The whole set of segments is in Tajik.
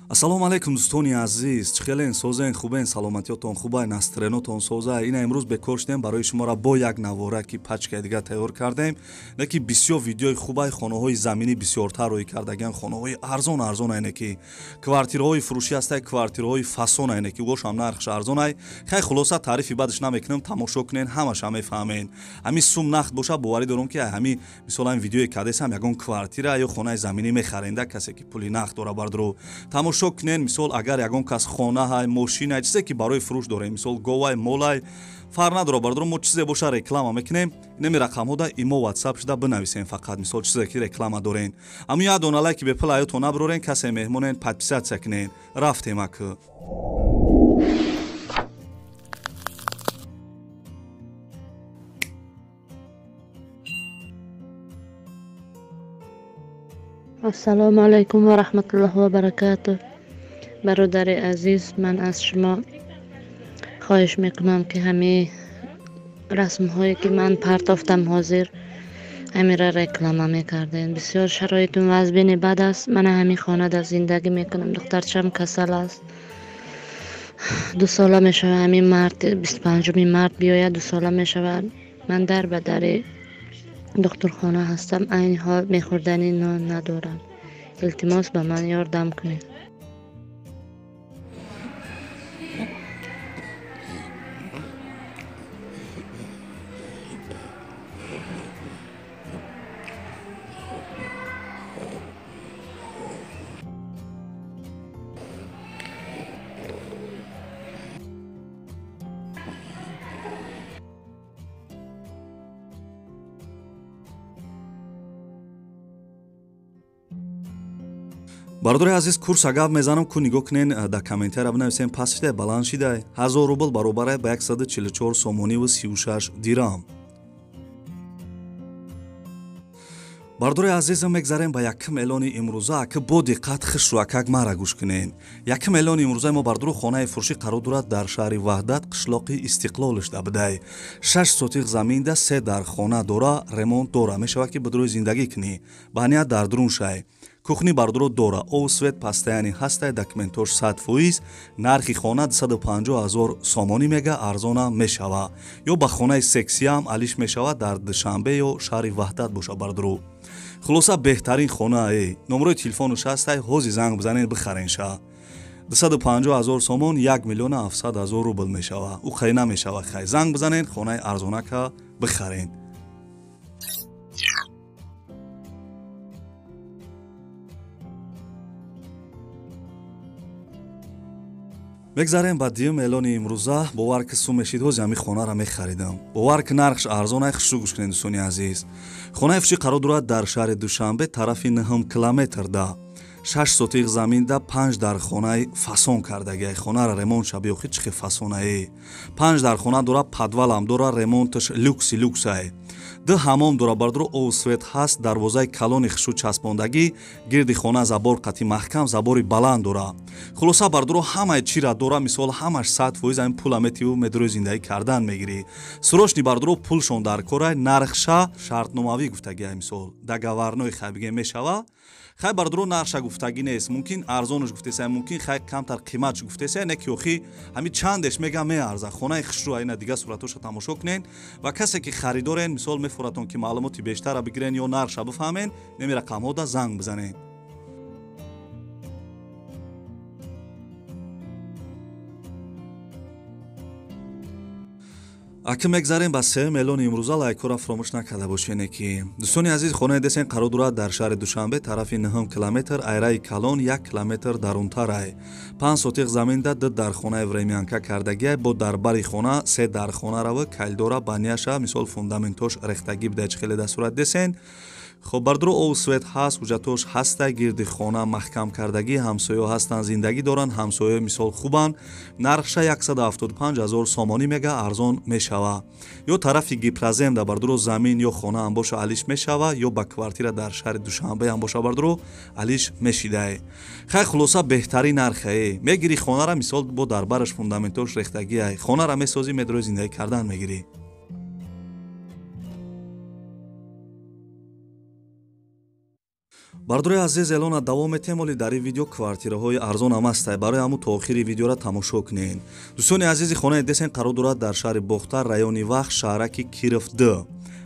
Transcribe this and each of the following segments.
Ассалому алайкум дӯстони азиз, чӣ хелен, созен, хубен, саломатиётон хубай, настроенотон созай. Ина имрӯз бекор шудем барои шуморо бо як навора ки пачкаи дига тайёр кардем. Не ки бисёр видеои хубай, хонаҳои заминӣ бисёртар рӯй кардагиан, хонаҳои арзон арзон айне ки квартираҳои фурӯшӣ ҳастай, квартираҳои фасон айне ки гошам нархш арзонай. Хай хулоса таърифи бадаш намекунем, тамошо кунен, ҳамаша мефаҳмен. Ҳами сум нақд боша, боварӣ дорам ки ҳами мисол ҳами видеои кадесам ягон квартира ё хонаи заминӣ мехаренда касе ки пули нақд дора бардро. Тамошо кунен, мисол агар ягон кас хонаҳай, мошинай, чизе ки барои фурӯш дорем, мисол говай, молай, фарқ надора бардро, мо чизе боша реклама мекунем. Инами рақамҳода имо ватсап шуда бинависем фақат мисол чизе ки реклама дорен. Аммо як дона лайки бепул аётон набарорен, касе меҳмонен подписатсия кунен. Рафтем аку. Ассалому алайкум ва раҳматуллоҳи ва баракатуҳ. Бародари азиз, ман аз шумо хоҳиш мекунам ки ҳамин расмҳое ки ман партофтам ҳозир ҳаминро реклама мекардем. Бисёр шароитум вазбини бад аст. Ман ҳамин хонада зиндагӣ мекунам. Духтарчам касал аст. 2 сола мешавад. Ҳамин март, 25 март биёяд, 2 сола мешавад. Ман дар ба дари духтурхона ҳастам. Айни ҳол мехӯрдани нон надорам. Илтимос ба ман ёрдам кунед. Бародари азиз, курса гап мезанам, ку нигоҳ кунен, дар комментария бинависем паст шидай, баланд шидай. 1000 рубл баробарай ба 144 сомониву 36 дирам. Бародари азизам, мегзарем ба якум эълони имрӯза, ки бо диққат хушрӯ акак мара гӯш кунен. Якум эълони имрӯзаи мо бардору хонаи фурӯшӣ қарор дорад дар шаҳри Ваҳдат, қишлоқи Истиқлолишда бидай. 6 сотиқ заминда, 3 дар хона дора, ремонт дора, мешавад ки бидурӯи зиндагӣ кунӣ. Ба ният дар дурун шай. Кухни бардоро дора, ов свет пастаяни ҳастай, документош 100%, нархи хона 250 000 сомонӣ мега, арзона мешава. Ё ба хонаи сексиам алиш мешава дар Душанбе ё шаҳри Ваҳдат боша бардоро. Хулоса беҳтарин хона номрои телефонуш ҳастай, ҳози занг бизанед бихарен ша. 250 000 сомон 1 700 000 рубл мешава. Ӯ хай намешава, хай занг бизанед, хонаи арзонака бихарен. Мегзарем ба дуюм эълони имрӯза. Бовар ки сум мешид, ҳози ҳамин хонаро мехаридам. Бовар ки нархш арзон ай, хушрӯ гӯш кунед дӯстони азиз. Хонаи фурӯшӣ қарор дорад дар шаҳри Душанбе, тарафи 9 километрда. 6 сотиқ заминда, 5 дар хонаи фасон кардагиай. Хонаро ремонт ша биёхи чӣ хел фасонае. 5 дар хона дора, подвалам дора, ремонташ люкси люксай. 2 ҳамом дора, бардоро ов свет ҳаст, дарвозаи калони хушрӯ часпондагӣ, гирди хона забор қатӣ маҳкам, забори баланд дора. Хулоса бардоро ҳамаи чира дора, мисол ҳамаш 100% ҳамин пула метиву медрои зиндагӣ кардан мегирӣ. Срочни бардоро пулшон дар корай, нархша шартномавӣ гуфтагиай, мисол договорной хай бигем мешава. Хай бардоро нархша гуфтагӣ нест, мумкин арзонаш гуфтесай, мумкин хай камтар қиматш гуфтесай, не ки охи ҳами чандеш мега меарза. Хонаи хушрӯ айна дига суратоша тамошо кунен ва касе ки харидорен, мисол мефуратон ки маълумоти бештара бигирен ё нархша бифаҳмен, неми рақамҳода занг бизанен. Аки мегзарем ба сеюм эълони имрӯза. Лайкҳоро фаромӯш накарда бошене ки дӯстони азиз, хонаи десен қарор дорад дар шаҳри Душанбе, тарафи 9 километр, айраи калон 1 километр дарунтарай. 5 сотиқ заминда, 2 дар хонаи времянка кардагиай, бо дар бари хона 3 дар хона рава, калдора баняша, мисол фундаментош рехтагӣ бидай, чӣ хеле дар сурат десен. Хоб бардоро ов свет ҳаст, ҳуҷҷатош ҳастай, гирди хона маҳкам кардагӣ, ҳамсоё ҳастанд, зиндагӣ доранд, ҳамсоё мисол хубанд. Нархша 175 000 сомонӣ мега, арзон мешава. Ё тарафи Гипроземда бардоро замин ё хона ҳам боша алиш мешава, ё ба квартира дар шаҳри Душанбе ҳам боша бардоро алиш мешидай. Хай хулоса беҳтарин нархае. Мегири хонара, мисол бо дар бараш фундаментош рехтагиай. Хонара месозӣ, медрои зиндагӣ кардан мегирӣ. Бардори азиз, эълона давом метем, оли дар ин видео квартираҳои арзон ҳам ҳастай. Барои ҳамун то охири видеора тамошо кунед. Дӯстони азизи, хонаи десен қарор дорад дар шаҳри Бохтар, райони Вахш, шаҳраки Киров 2.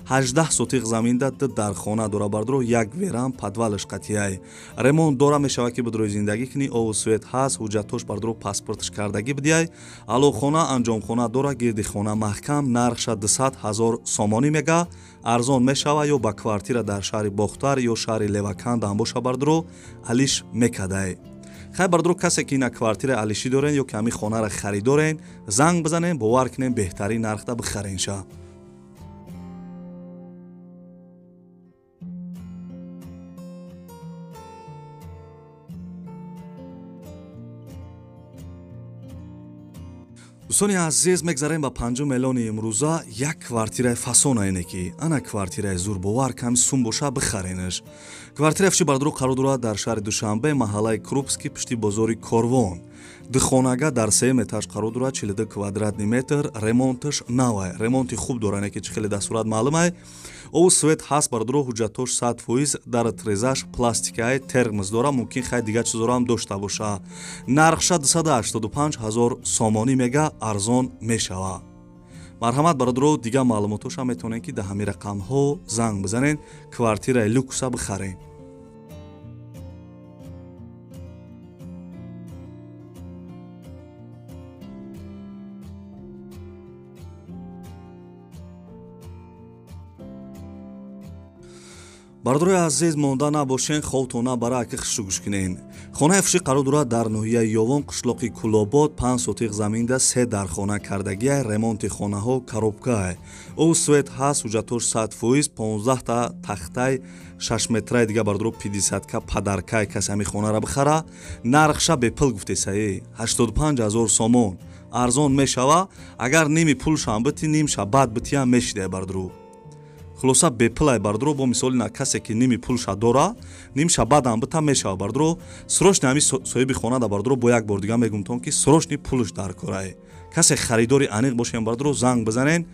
18 сотиқ заминда ду дархона дора бардоро, як верам подвалаш қатияй. Ремонт дора, мешавад ки бидрои зиндагӣ кунӣ, ову свет ҳаст, ҳуҷҷатош бардоро паспортш кардагӣ бидиҳай. Алоқхона, анҷомхона дора, гирди хона маҳкам, нархша 200 ҳазор сомонӣ мега, арзон мешава ё ба квартира дар шаҳри Бохтар ё шаҳри Леваканд ҳам боша бардоро, алиш мекадай. Хай бардоро, касе ки ина квартира алишӣ дорен ё ки ҳамин хонара харидорен, занг бизанен, бовар кунен, беҳтарин нархда бихаренша. Дӯстони азиз, мегзарем ба панҷум эълони имрӯза. Як квартираи фасона ине ки ана квартираи зурбовар, ками сум боша бихаренаш. Квартираи фши бардоро қарор дорад дар шаҳри Душанбе, маҳаллаи Крупский, пишти бозори Корвон. Духонага дар сеюм этаж қарор дорад, 42 квадратный метр, ремонташ навай, ремонти хуб дора, не ки чӣ хеле дар сурат маълумай. Ову свет ҳаст бардоро, ҳуҷҷатош 100%, дар трезаш пластикай, термос дора, мумкин хай дигар чизоро ҳам дошта боша. Нархша 285 ҳазор сомонӣ мега, арзон мешава. Марҳамат бародаро, дигар маълумотоша метавонед ки дар ҳамин рақамҳо занг бизанед, квартираи люкса бихаред. Бардорои азиз, монда набошен, ховтон набара, аки хушрӯ гӯш кунен. Хонаи фушӣ қарор дорад дар ноҳияи Ёвон, қишлоқи Кулобод, 5 сотиқ заминда се дархона кардагиай, ремонти хонаҳо коробкаай. Ов свет ҳаст, ҳуҷҷатош 100%, 15та тахтай 6 метраи дига бардоро 50ка падаркай, касе ҳамин хонара бихара. Нархша бепул гуфтесаи 85 ҳазор сомон. Арзон мешава, агар ними пулшам бити, нимша баъд битиам мешидай бардоро. Хулоса бепулай бардоро, бо мисоли на касе ки ними пулша дора, нимша баъдам бита мешава бардоро. Срочно ҳами соҳиби хона да бардоро, бо як бор дига мегумтон ки срочно пулш дар корай. Касе харидори аниқ бошем бардоро, занг бизанен,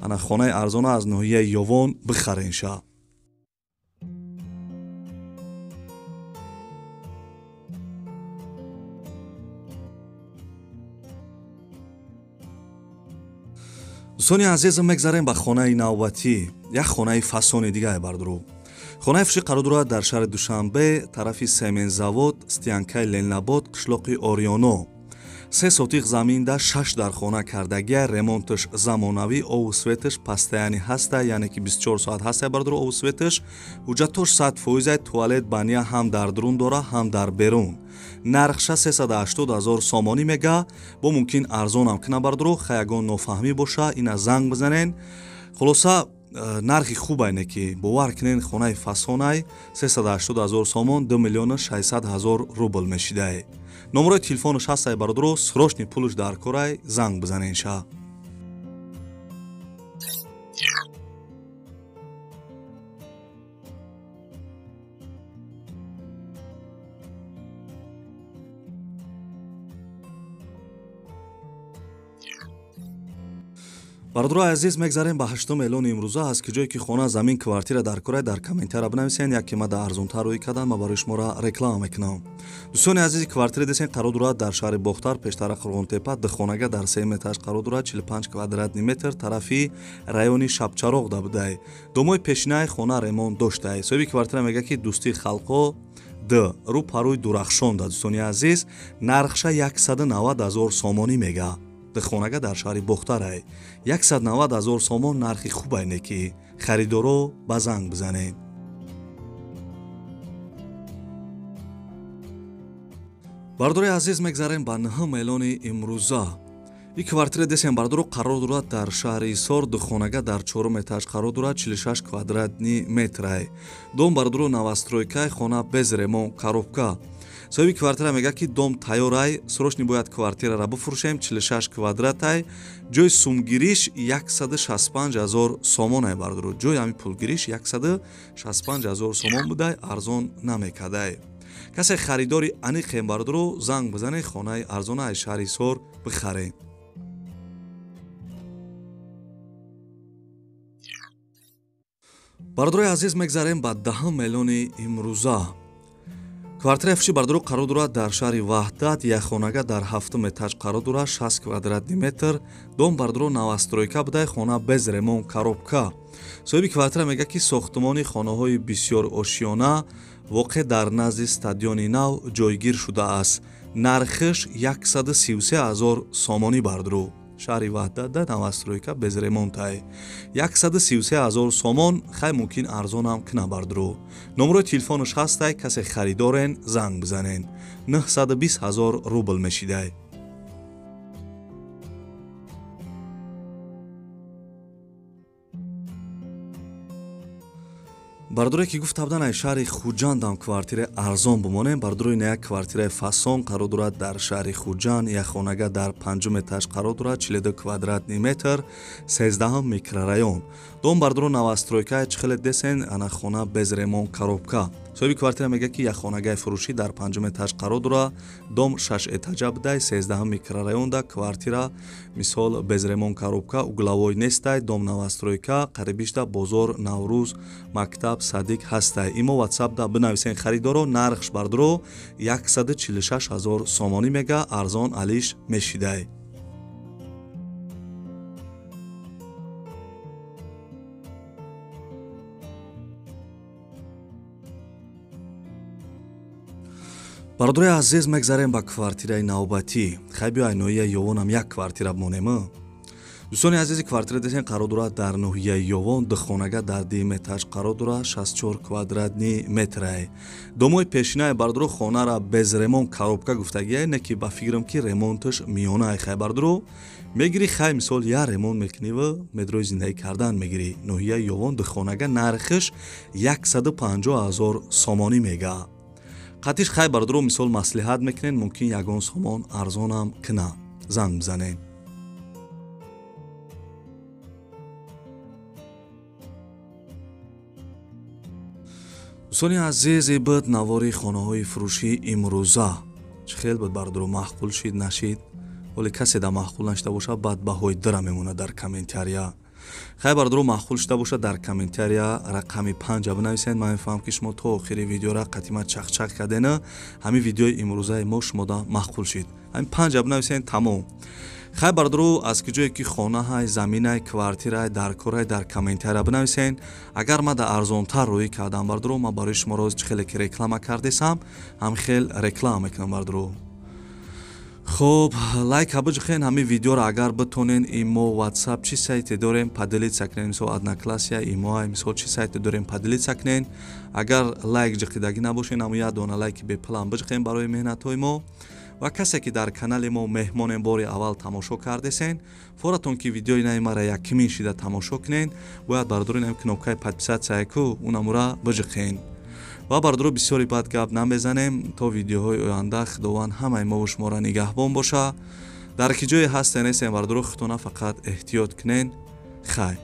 ана хонаи арзона аз ноҳияи Ёвон бихаренша. Дӯстони азиз, мегзарем ба хонаи навбатӣ, як хонаи фасони дигае бардоро. Хонаи фушӣ қарор дорад дар шаҳри Душанбе, тарафи Семензавод, стянкаи Ленинобод, қишлоқи Ориёно. 3 сотиқ заминда 6 дархона кардагия, ремонташ замонавӣ, ову светаш постоянный ҳаста, яъне ки 24 соат ҳаста бардоро ову светаш, ҳуҷҷатош 100%, туалет баня ҳам дар дурун дора, ҳам дар берун. Нархша 380 ҳазор сомонӣ мега, бо мумкин арзонам кина бардоро, хай ягон нофаҳмӣ боша, ина занг бизанен. Хулоса нархи хубай не ки бовар кунен, хонаи фасонай 380 ҳазор сомон, 2 миллиону 600 ҳазор рубл мешидай. Номерои телефонаш ҳастай бародаро, срочный пулш дар корай, занг бизаненша. Бародарои азиз, мегзарем ба ҳаштум эълони имрӯза. Аз ки ҷое ки хона, замин, квартира дар корай, дар комментария бинависен, як ки ма да арзонтар рӯй кардам, ма барои шуморо реклама мекунам. Дӯстони азизи, квартира десен қарор дорад дар шаҳри Бохтар, пештара Қурғонтепа, духонага дар сеюм этаж қарор дорад, 45 квадратный метр, тарафи райони Шабчароғ да будай. Домои пешинаи хона ремонт доштай. Соҳиби квартира мега ки дӯстии халқҳо д рӯ парӯи Дурахшон да. Дӯстони азиз, нархша 190 ҳазор сомонӣ мега. Хонага дар шаҳри Бохтарай 190 ҳазор сомон, нархи хубай не ки харидоро ба занг бизанед. Бардори азиз, мегзарем ба нӯҳум эълони имрӯза. Ин квартира десем бардоро қарор дорад дар шаҳри Ҳисор, духонага дар чорум этаж қарор дорад, 46 квадратный метрай. Дом бардоро новостройкай, хона без ремонт, коробка. Соҳиби квартира мега ки дом тайёрай, срочно бояд квартирара бифурӯшем, 46 квадратай, ҷои сумгириш 165 ҳазор сомонай бардоро. Ҷои ҳамин пулгириш 165 ҳазор сомон будай, арзон намекадай. Касе харидори аниқем бардоро, занг бизанед, хонаи арзона аз шаҳри Ҳисор бихаред. Бародарои азиз, мегзарем ба даҳум эълони имрӯза. Квартираи фурӯшӣ бардоро қарор дорад дар шаҳри Ваҳдат, якхонага дар ҳафтум этаж қарор дорад, 60 квадратный метр. Дом бардоро новостройка буда, хона без ремонт, коробка. Соҳиби квартира мегӯяд, ки сохтмони хонаҳои бисёр ошиёна воқеъ дар назди стадиони нав ҷойгир шудааст. Нархиш 133 ҳазор сомонӣ бардоро. Шаҳри Ваҳдат да новостройка без ремонтай. 133 ҳазор сомон, хай мумкин арзонам кина бардоро. Номерои телефонаш ҳастай, касе харидорен занг бизанен. 920 ҳазор рубл мешидай. Бардоре ки гуфта будан, ай шаҳри Хуҷандам квартираи арзон бимонем. Бардорои на як квартираи фасон қарор дорад дар шаҳри Хуҷанд, як хонага дар панҷум этаж қарор дорад, 42 квадратный метр, 13 микрорайон. Дом бардоро новостройка, чӣ хеле десен, ана хона без ремонт, коробка. Соҳиби квартира мегӯяд, ки як хонагаи фурӯшӣ дар панҷум этаж қарор дорад, дом 6 этажа будай, 13 микрорайонда квартира мисол без ремонт, коробка, угловой нестай, дом новостройка, қарибишда бозор, Наврӯз, мактаб, садик ҳастай. Имо WhatsApp да бинависен харидоро, нархш бардоро 146 ҳазор сомонӣ мега, арзон алиш мешидай. Бародарои азиз, мегзарем ба квартираи навбатӣ. Хай биё ай ноҳияи Ёвонам як квартира бимонем. Дӯстони азизи, квартира десен қарор дорад дар ноҳияи Ёвон, духонага дар дуюм этаж қарор дорад, 64 квадратный метрай. Домои пешинаи бардоро хонара без ремонт, коробка гуфтагиай, не ки ба фикрам ки ремонташ миёнаай. Хай бардоро мегирӣ, хай мисол я ремонт мекуниву медрои зиндагӣ кардан мегирӣ. Ноҳияи Ёвон духонага нархиш 150 ҳазор сомонӣ мега. Қатиш хай бардоро мисол маслиҳат мекунен, мумкин ягон сомон арзонам кина. Занг бизанен. Дӯстони азиз, буд навори хонаҳои фурӯшии имрӯза. Чӣ хел буд бардоро, маъқул шид нашид? Вале касе да маъқул нашида бошад, баъд баҳои дира мемонад дар комментария. Хай бардоро маъқул шида бошад, дар комментария рақами 5 бинависед. Ман мефаҳмам, ки шумо то охири видеора қатима чақчақ кардена, ҳамин видеои имрӯзаи мо шумода маъқул шид. Ҳамин 5 бинависед, тамом. Хай бардоро, аз куҷое ки хонаҳай, заминай, квартирай, даркорай, дар комментария бинависен. Агар ман да арзонтар рӯӣ кардам бардоро, ман барои шумо роз чӣ хеле ки реклама кардесам, ҳам хел реклама мекунам бардоро. Хоб, лайк биҷухен ҳамин видеоро агар битонен. Имо, WhatsApp чӣ сайте дорем, поделиться кунен, мисол Одноклассники, имо, мисол чӣ сайте дорем, поделиться кунен. Агар лайк ҷиқидагӣ набошен, ҳамун як дона лайки бепулам биҷиқен барои меҳнатҳои мо. Ва касе ки дар канали мо меҳмонем, бори аввал тамошо кардесен, форатон ки видеои наи мара якмин шида тамошо кунен, бояд бардорин ҳам кнопкаи подписаться ку унамура биҷиқен. Ва бардоро бисёри бад гап намезанем. То видеоҳои оянда Худованд ҳамаи мову шуморо нигаҳбон боша. Дар ки ҷое ҳастен нестен бардоро, худтона фақат эҳтиёт кунен. Хай.